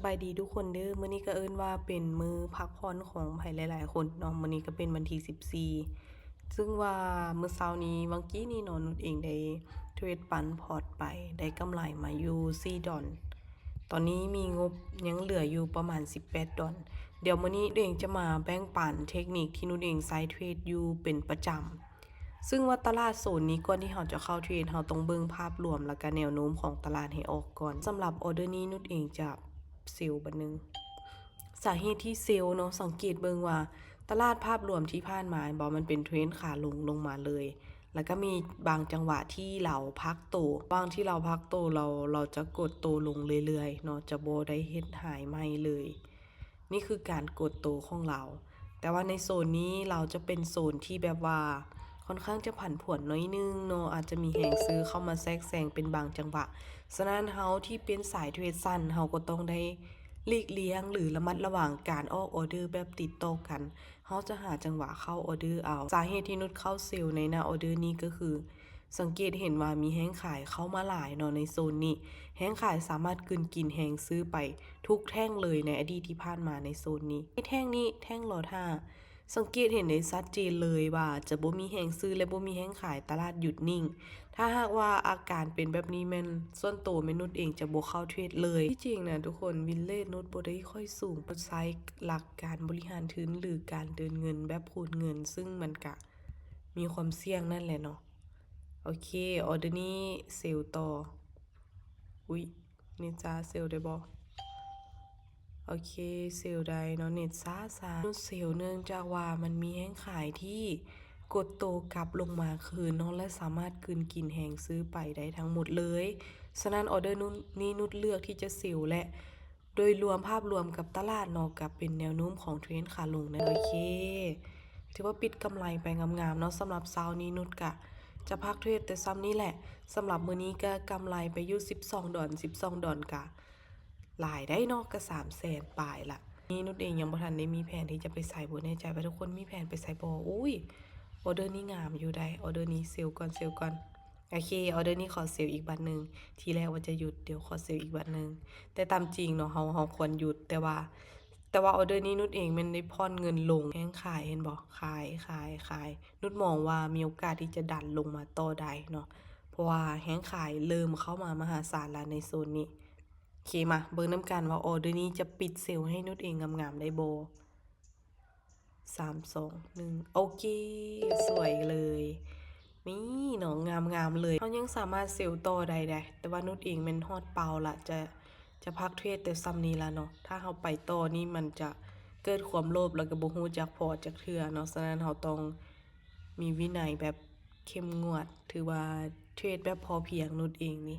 ບາຍດີທຸກຄົນເດີ ມື້ນີ້ກໍເອີ້ນວ່າເປັນມື້ພັກຜ່ອນຂອງໃຜຫຼາຍໆຄົນເນາະ. ມື້ນີ້ກໍເປັນວັນທີສິບສີ່ ຊຶ່ງວ່າມື້ເຊົ້ານີ້ ຫວ່າງກີ້ນີ້ເນາະ ນຸດເອງໄດ້ເທຣດປັນພອດໄປ ໄດ້ກຳໄລມາຢູ່ສີ່ດອນ. ຕອນນີ້ມີງົບຍັງເຫຼືອຢູ່ປະມານສິບແປດດອນ. ດຽວມື້ນີ້ນຸດເອງຈະມາແບ່ງປັນເທັກນິກທີ່ນຸດເອງໃຊ້ເທຣດຢູ່ເປັນປະຈຳ. ຊຶ່ງວ່າຕະຫຼາດໂຊນນີ້ ກ່ອນທີ່ເຮົາຈະເຂົ້າເທຣດ ເຮົາຕ້ອງເບິ່ງພາບລວມ ແລ້ວກະແນວໂນ້ມຂອງຕະຫຼາດໃຫ້ອອກກ່ອນ. ສຳລັບອອເດີນີ້ ນຸດເອງຈະເຊວບາດໜຶ່ງ. ສາເຫດທີ່ເຊວເນາະ ສັງເກດເບິ່ງວ່າຕະຫຼາດພາບລວມທີ່ຜ່ານມາ ແມ່ນບໍ່ ມັນເປັນເທຣນຂາລົງລົງມາເລີຍ ແລ້ວກະມີບາງຈັງຫວະທີ່ລາວພັກໂຕ ບາງທີ່ລາວພັກໂຕ ລາວ ລາວຈະກົດໂຕລົງເລື້ອຍໆເນາະ ຈະບໍ່ໄດ້ເຮັດໄຮໃໝ່ເລີຍ. ນີ້ຄືການກົດໂຕຂອງລາວ. ແຕ່ວ່າໃນໂຊນນີ້ ລາວຈະເປັນໂຊນທີ່ແບບວ່າຄ່ອນຂ້າງຈະຜັນຜວນໜ້ອຍໜຶ່ງເນາະ ອາດຈະມີແຮງຊື້ເຂົ້າມາແຊກແຊງເປັນບາງຈັງຫວະ. ສະນັ້ນເຮົາທີ່ເປັນສາຍເທຣດສັ້ນ ເຮົາກໍຕ້ອງໄດ້ຫຼີກລ່ຽງ ຫຼື ລະມັດລະວັງການອອກອອເດີແບບຕິດຕໍ່ກັນ. ເຮົາຈະຫາຈັງຫວະເຂົ້າອອເດີເອົາ. ສາເຫດທີ່ນຸດເຂົ້າເຊວໃນໜ້າອອເດີນີ້ກໍຄື ສັງເກດເຫັນວ່າມີແຮງຂາຍເຂົ້າມາຫຼາຍເນາະໃນໂຊນນີ້. ແຮງຂາຍສາມາດກືນກິນແຮງຊື້ໄປທຸກແທ່ງເລີຍໃນອະດີດທີ່ຜ່ານມາໃນໂຊນນີ້. ໃນແທ່ງນີ້ ແທ່ງລໍຖ້າ ສັງເກດເຫັນໄດ້ຊັດເຈນເລີຍວ່າຈະບໍ່ມີແຮງຊື້ ແລະ ບໍ່ມີແຮງຂາຍ, ຕະຫຼາດຢຸດນິ່ງ. ຖ້າຫາກວ່າອາການເປັນແບບນີ້ແມ່ນສ່ວນໂຕແມ່ນນຸດເອງຈະບໍ່ເຂົ້າເທຣດເລີຍ. ທີ່ຈິງນະທຸກຄົນ ວິນເຣດນຸດບໍ່ໄດ້ຄ່ອຍສູງ, ນຸດໃຊ້ຫຼັກການບໍລິຫານທຶນ ຫຼື ການເດີນເງິນແບບຄູນເງິນ, ຊຶ່ງມັນກະມີຄວາມສ່ຽງນັ້ນແຫຼະເນາະ. ໂອເຄ ອອເດີນີ້ເຊວຕໍ່. ອຸ້ຍ ເນັດຊ້າ ເຊວໄດ້ບໍ່? ໂອເຄ ເຊວໄດ້ເນາະ ເນັດຊ້າໆ. ນຸດເຊວເນື່ອງຈາກວ່າມັນມີແຮງຂາຍທີ່ກົດໂຕກັບລົງມາຄືນເນາະ ແລະ ສາມາດກືນກິນແຮງຊື້ໄປໄດ້ທັງໝົດເລີຍ. ສະນັ້ນ ອອເດີນຸດນີ້ ນຸດເລືອກທີ່ຈະເຊວ ແລະ ໂດຍລວມ ພາບລວມກັບຕະຫຼາດເນາະ ກະເປັນແນວໂນ້ມຂອງເທຣນຂາລົງນະ. ໂອເຄ ຖືວ່າປິດກຳໄລໄປງາມໆເນາະ. ສຳລັບເຊົ້ານີ້ ນຸດກະຈະພັກເທຣດແຕ່ຊ່ຳນີ້ແຫຼະ. ສຳລັບມື້ນີ້ກະກຳໄລໄປຢູ່ສິບສອງດອນ, ສິບສອງດອນກະຫຼາຍໄດ໋ເນາະ, ກະສາມແສນປາຍລະ. ນີ້ນຸດເອງຍັງບໍ່ທັນໄດ້ມີແຜນທີ່ຈະໄປໃສ, ບໍ່ແນ່ໃຈວ່າທຸກຄົນມີແຜນໄປໃສບໍ່. ອຸ້ຍ ອອເດີນີ້ງາມຢູ່ໄດ໋, ອອເດີນີ້ເຊວກ່ອນ, ເຊວກ່ອນ. ໂອເຄ ອອເດີນີ້ຂໍເຊວອີກບາດໜຶ່ງ. ທີແລກວ່າຈະຢຸດ, ດຽວຂໍເຊວອີກບາດໜຶ່ງ. ແຕ່ຕາມຈິງເນາະ ເຮົາ ເຮົາຄວນຢຸດ, ແຕ່ວ່າ ແຕ່ວ່າອອເດີນີ້ນຸດເອງແມ່ນໄດ້ຜ່ອນເງິນລົງ. ແຮງຂາຍເຫັນບໍ່? ຂາຍ ຂາຍ ຂາຍ. ນຸດມອງວ່າມີໂອກາດທີ່ຈະດັນລົງມາຕໍ່ໄດ້ເນາະ, ເພາະວ່າແຮງຂາຍເລີ່ມເຂົ້າມາມະຫາສານລະໃນໂຊນນີ້. ໂອເຄ ມາເບິ່ງນຳກັນວ່າອອເດີນີ້ຈະປິດເຊວໃຫ້ນຸດເອງງາມໆໄດ້ບໍ່. ສາມ ສອງ ໜຶ່ງ ໂອເຄ ສວຍເລີຍ. ນີ້ເນາະ ງາມໆເລີຍ. ເຮົາຍັງສາມາດເຊວຕໍ່ໄດ້ໄດ໋, ແຕ່ວ່ານຸດເອງແມ່ນຮອດເປົ້າລະ, ຈະ ຈະພັກເທຣດແຕ່ຊ່ຳນີ້ລະເນາະ. ຖ້າເຮົາໄປຕໍ່ນີ້ ມັນຈະເກີດຄວາມໂລບ ແລ້ວກໍບໍ່ຮູ້ຈັກພໍຈັກເທື່ອເນາະ. ສະນັ້ນເຮົາຕ້ອງມີວິໄນແບບເຂັ້ມງວດ, ຖືວ່າເທຣດແບບພໍພຽງ ນຸດເອງນີ້.